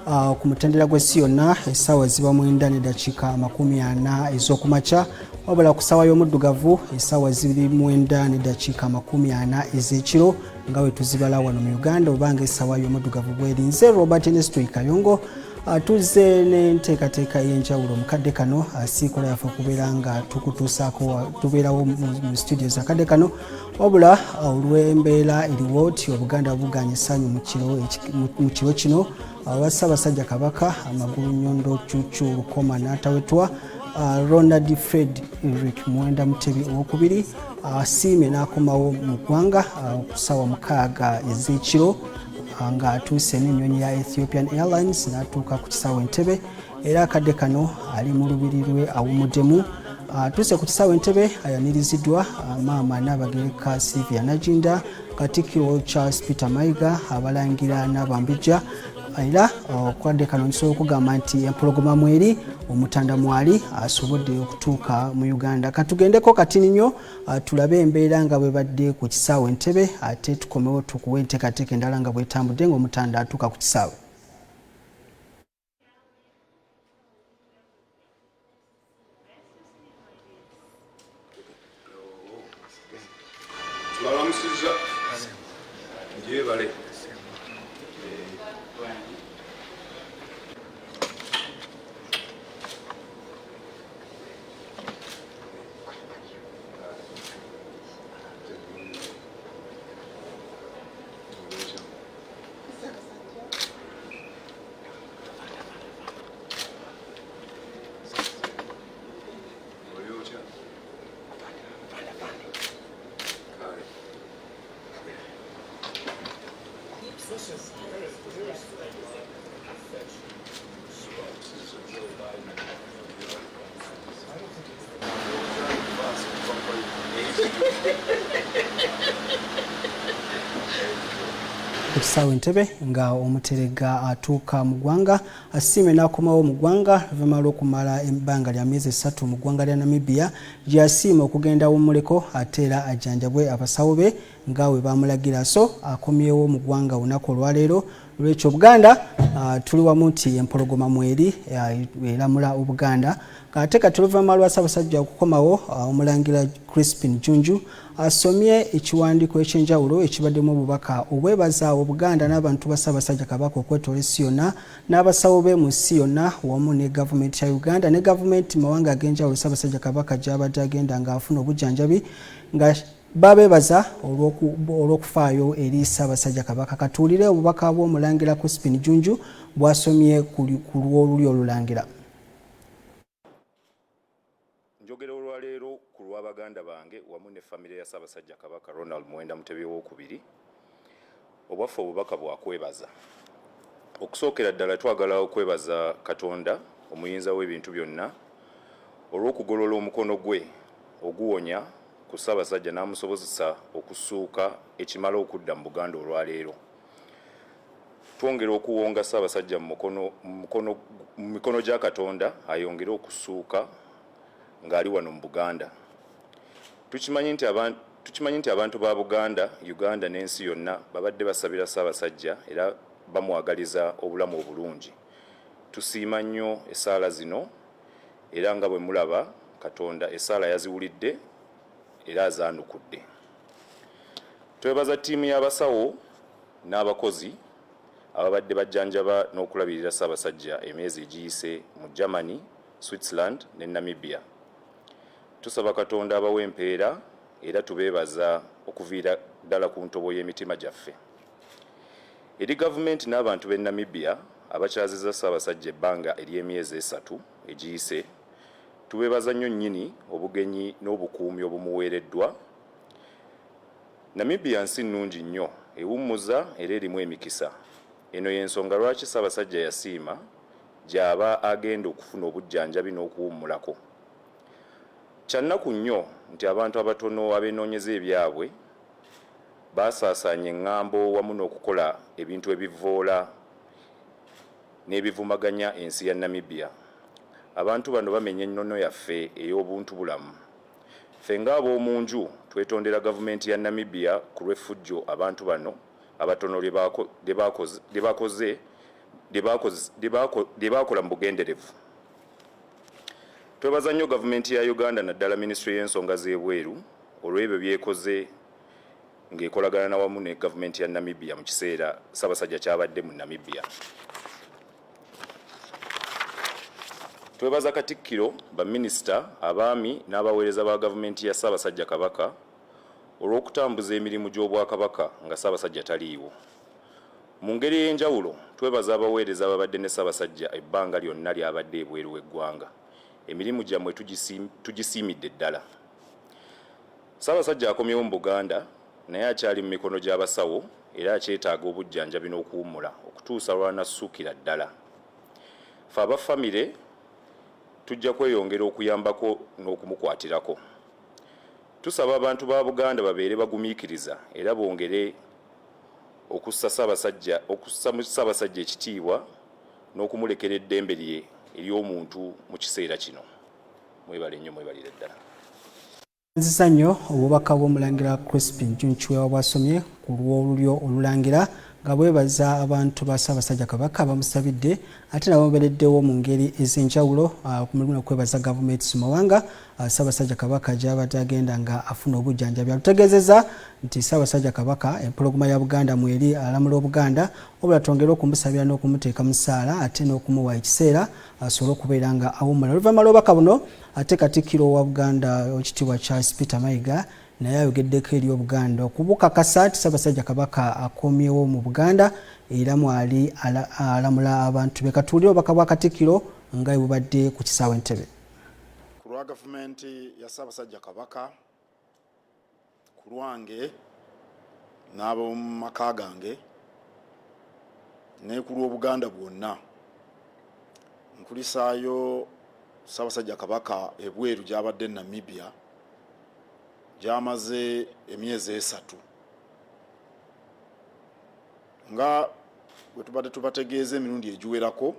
Ku mutendera gw'ensi yonna essaawa ziba 9:40 ez'okumakya, wabula ku ssaawa y'omuddugavu essaawa ziri 9:40 ez'ekiro nga bwe tuzibala wano mu Uganda, oba nga essaawa y'omuddugavu bwerinze. Robert Nestoi Kayongo tuzze n'enteekateeka ey'enjawulo mukadde kano. Siikola yaffe okubeera nga tukutuusaako, tubeerawo mu studio zakadde kano, wabula olw'embeera eriwo ti Obuganda buganya essanyu mu kiro kino olwa Ssaabasajja Kabaka amagulu nyondo cucu lukoma n'atawetwa Ronald Fred Eric Muwenda Mutebi owokubiri asiimye n'akomawo mu ggwanga ku ssaawa 6 ez'ekiro, ng'atuuse n'ennyonyi ya Ethiopian Airlines n'atuuka ku kisaawe Entebe, era akadde kano ali mu lubiri lwe awumuddemu. Atuuse ku kisaawe Entebe ayaniriziddwa maama Nnaabagereka Sylvia Nagginda, Katikkiro Charles Peter Mayiga, abalangira n'abambejja. Era okwadde kano nsobola okugamba nti empologoma mweri, omutanda mwali, asobodde okutuuka mu Uganda. Katugendeko katini nnyo tulabe embeera nga bwebadde ku kisaawe Entebe, ate tukomewo tukuwe enteekateeka endala nga bwetambudde ng'omutanda atuuka ku kisaawe. Tubalamusizza, gyebale. Oli otya? Kale. Ku kisaawe Entebe nga omuterega atuuka mu ggwanga, asiimye n'akomawo mu ggwanga oluvannyuma lw'okumala ebbanga lya myezi 3 mu ggwanga lya Namibia, gye yasiima okugenda awummuleko ate era ajjanjabwe abasawo be nga bwe bamulagira. So akomyewo mu ggwanga olunaku olwaleero. Lwekyo Obuganda tuli wamu nti empologoma mweri eramula Obuganda. Ate kati oluvannyuma lwa Ssaabasajja okukomawo, omulangira Crispin Junju asomye ekiwandiiko ekyenjawulo ekibaddemu obubaka obwebaza Obuganda n'abantu ba Ssaabasajja Kabaka okwetoola ensi yonna, n'abasawo be mu nsi yonna, wamu ne gavumenti ya Uganda ne gavumenti mawanga ag'enjawulo Ssaabasajja Kabaka gy'abadde agenda ng'afuna obujjanjabi, nga babeebaza olw'okufaayo eri Ssaabasajja Kabaka. Katuwulire obubaka bw'omulangira Crispin Junju bw'asomye ku lw'olulyo olulangira. Njogera olwaleero ku lw'abaganda bange wamu ne famire ya Ssaabasajja Kabaka Ronald Muwenda Mutebi owokubiri. Obwaffe obubaka bwakwebaza. Okusookera ddala twagala okwebaza Katonda omuyinza w'ebintu byonna olw'okugolola omukono gwe oguwonya ku Ssaabasajja n'amusobozesa okussuuka ekimala okudda mu Buganda olwaleero. Twongera okuwonga Ssaabasajja mu mikono gya Katonda ayongere okussuuka ng'ali wano mu Buganda. Tukimanyi nti abantu ba Buganda, Uganda n'ensi yonna babadde basabira Ssaabasajja era bamwagaliza obulamu obulungi. Tusiima nnyo essaala zino era nga bwe mulaba Katonda essaala yaziwulidde era azaanukudde. Twebaza ttiimu y'abasawo n'abakozi ababadde bajjanjaba n'okulabirira Ssaabasajja emyezi egiyise mu Germany, Switzerland ne Namibia. Tusaba Katonda abawe empeera era tubeebaza okuviira ddala ku ntobo y'emitima gyaffe. Eri gavumenti n'abantu b'e Namibia abakyazizza Ssaabasajja ebbanga ery'emyezi 3 egiyise, tubeebaza nnyo nnyini obugenyi n'obukuumi obumuweereddwa. Namibia nsi nnungi nnyo, ewummuza era erimu emikisa. Eno y'ensonga lwaki Ssaabasajja yasiima gy'aba agenda okufuna obujjanjabi n'okuwummulako. Kya nnaku nnyo nti abantu abatono abeenoonyeza ebyabwe baasaasaanya eŋŋambo wamu n'okukola ebintu ebivvoola n'ebivumaganya ensi ya Namibia. Abantu bano bamenya ennono yaffe ey'obuntubulamu. Ffe ng'ab'omu nju twetondera gavumenti ya Namibia ku lw'effujjo abantu bano abatono lye bakoze. lye baakola mu bugenderevu. Twebaza nnyo gavumenti ya Uganda naddala minisitule y'ensonga z'ebweru olw'ebyo by'ekoze ng'ekolagana na wamu ne gavumenti ya Namibia mu kiseera Ssaabasajja ky'abadde mu Namibia. Twebaza Katikkiro, baminisita, abaami n'abaweereza ba gavumenti ya Ssaabasajja Kabaka olw'okutambuza emirimu gy'Obwakabaka nga Ssaabasajja taliiwo. Mu ngeri ey'enjawulo, twebaza abaweereza ababadde ne Ssaabasajja ebbanga lyonna ly'abadde ebweru w'eggwanga. Emirimu gyammwe tugisiimidde ddala. Ssaabasajja akomyewo mu Buganda naye akyali mu mikono gy'abasawo era akyetaaga obujjanjabi n'okuwummula okutuusa lw'anassuukira ddala. Ffe aba famire tujja kweyongera okuyambako n'okumukwatirako. Tusaba abantu ba Buganda babeere bagumiikiriza era bongere okussa Ssaabasajja okussa mu Ssaabasajja ekitiibwa n'okumulekera eddembe lye ery'omuntu mu kiseera kino. Mwebale nnyo mwebalire ddala. Nziza nnyo obubaka bw'Omulangira Crispin June Kiweewa bw'asomye ku lw'olulyo olulangira nga bwebaza abantu ba Ssaabasajja Kabaka abamusabidde ate nabamubereddewo mu ngeri ez'enjawulo ku mulimu n'okwebaza gavumenti mu mawanga Ssaabasajja Kabaka gy'abadde agenda nga afuna obujjanjabi. Alutegeezezza nti Ssaabasajja Kabaka empologoma ya Buganda mweri alamula Obuganda wabula twongere okumusabira n'okumuteeka mu ssaala ate n'okumuwa ekiseera asobole okubeera nga awummula. Oluvannyuma lw'obubaka buno ate Katikkiro wa Buganda Oweekitiibwa Charles Peter Mayiga naye ayogeddeko eri Obuganda okubukakasa nti Ssaabasajja Kabaka akomyewo mu Buganda era mwali alamula abantu be. Katuwulire obubaka bwa Katikkiro nga bwe bubadde ku kisaawe Entebbe. Ku lwa gavumenti ya Ssaabasajja Kabaka, ku lwange n'ab'omu maka gange ne ku lw'Obuganda bwonna, nkulisaayo Ssaabasajja Kabaka ebweru gy'abadde Namibia gy'amaze emyezi esatu. Nga bwe tubadde tubategeeza emirundi egiwerako,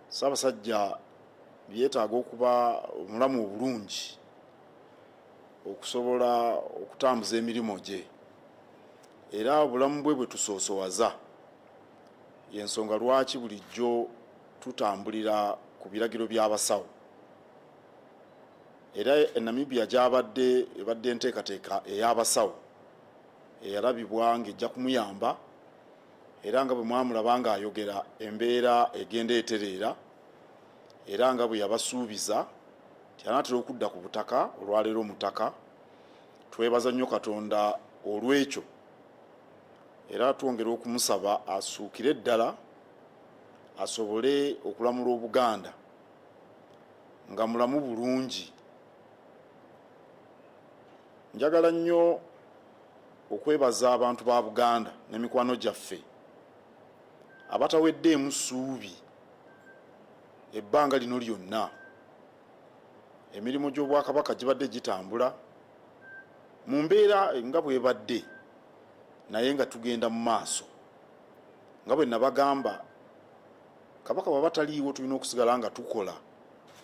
Ssaabasajja yeetaaga okuba omulamu obulungi okusobola okutambuza emirimu gye, era obulamu bwe bwe tusoosowaza y'ensonga lwaki bulijjo tutambulira ku biragiro by'abasawo. Era e Namibia gy'abadde ebadde enteekateeka ey'abasawo eyalabibwa ng'ejja kumuyamba, era nga bwe mwamulaba ng'ayogera embeera egenda etereera, era nga bwe yabasuubiza nti anaatera okudda ku butaka olwaleero omutaka. Twebaza nnyo Katonda olw'ekyo, era twongera okumusaba asuukire ddala asobole okulamula Obuganda nga mulamu bulungi. Njagala nnyo okwebaza abantu ba Buganda n'emikwano gyaffe abataweddeemu ssuubi ebbanga lino lyonna. Emirimu gy'Obwakabaka gibadde gitambula mu mbeera nga bw'ebadde, naye nga tugenda mu maaso. Nga bwe nabagamba, Kabaka bw'aba taliiwo tulina okusigala nga tukola,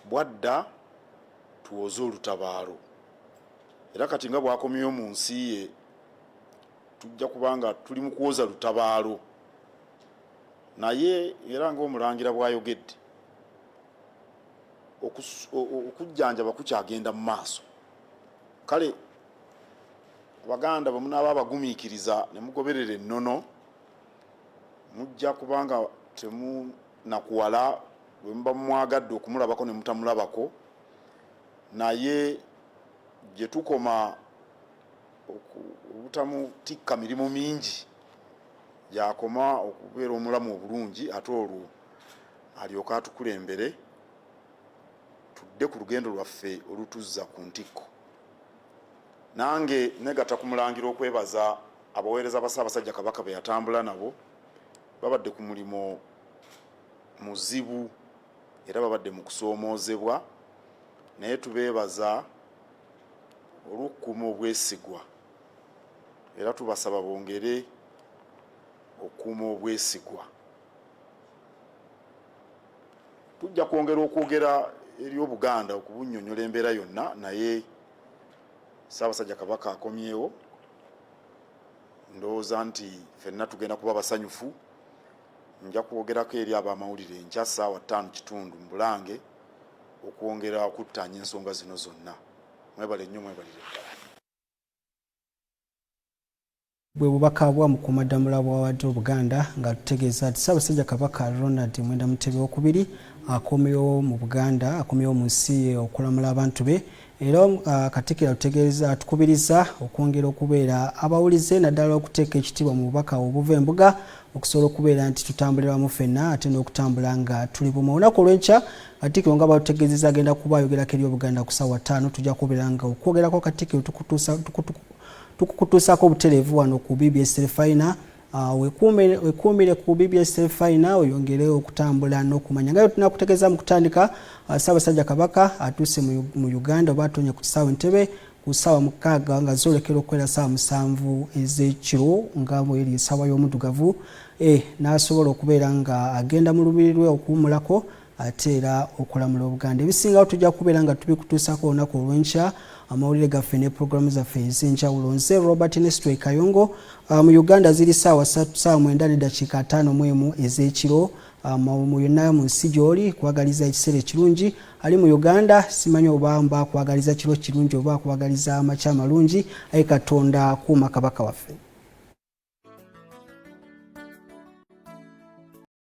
bw'adda tuwoze olutabaalo. Era kati nga bw'akomyewo mu nsi ye, tujja kuba nga tuli mu kuwoza lutabaalo. Naye era ng'Omulangira bw'ayogedde, okujjanjaba kukyagenda mu maaso. Kale Abaganda bwe munaaba abagumiikiriza ne mugoberera ennono, mujja kuba nga temunakuwala bwe muba mwagadde okumulabako ne mutamulabako. Naye gye tukoma obutamutikka mirimu mingi, gy'akoma okubeera omulamu obulungi, ate olwo alyoke atukulembere tudde ku lugendo lwaffe olutuzza ku ntikko. Nange negatta ku Mulangira okwebaza abaweereza ba Ssaabasajja Kabaka be yatambula nabo. Babadde ku mulimo muzibu era babadde mu kusoomoozebwa, naye tubeebaza olw'okukuuma obwesigwa era tubasaba bongere okukuuma obwesigwa. Tujja kwongera okwogera eri Obuganda okubunnyonnyola embeera yonna, naye Ssaabasajja Kabaka akomyewo. Ndowooza nti ffenna tugenda kuba basanyufu. Nja kwogerako eri abamawulire enkya ssaawa 5:15 mu Bulange okwongera okuttaanya ensonga zino zonna. Mwebale nnyo, mwebalire ddala. Bwe bubaka bwa Mukuumaddamula bwawadde Obuganda nga tutegeeza nti Ssaabasajja Kabaka Ronald Mwenda Mutebi owokubiri akomyewo mu Buganda, akomyewo mu nsi ye okulamula abantu be. Era Katikkiro atutegeeza, atukubiriza okwongera okubeera abawulize, naddala okuteeka ekitiibwa mu bubaka obuva embuga, okusobola okubeera nti tutambulira wamu ffenna ate n'okutambula nga tuli bumu. Olunaku olw'enkya Katikkiro nga batutegeezezza agenda kuba ayogerako eri Obuganda ku ssaawa 5. Tujja kubeera nga okwogerako Katikkiro tukukutuusaako obutereevu wano ku BBS Terefayina. Wekuumire ku BBS Terefayina oyongere okutambula n'okumanya. Nga tunakutegeeza mu kutandika, Ssaabasajja Kabaka atuuse mu Uganda oba atonye ku kisaawe Entebbe ku ssaawa 6 nga zoolekera okukwera ssaawa 7 ez'ekiro nga bweri essaawa y'omuddugavu, n'asobola okubeera nga agenda mu lubiri lwe okuwummulako ate era okulamula Obuganda. Ebisingawo tujja kubeera nga tubikutuusaako olunaku olw'enkya, amawulire gaffe ne pulogulaamu zaffe ez'enjawulo. Nze Robert Nestway Kayongo. Mu Uganda ziri ssaawa ssaawa 9:51 ez'ekiro. Mu yonna mu nsi gy'oli, kwagaliza ekiseera ekirungi. Ali mu Uganda simanyi oba mba kwagaliza kiro kirungi oba kwagaliza amakya amalungi, aye Katonda kuuma Kabaka waffe.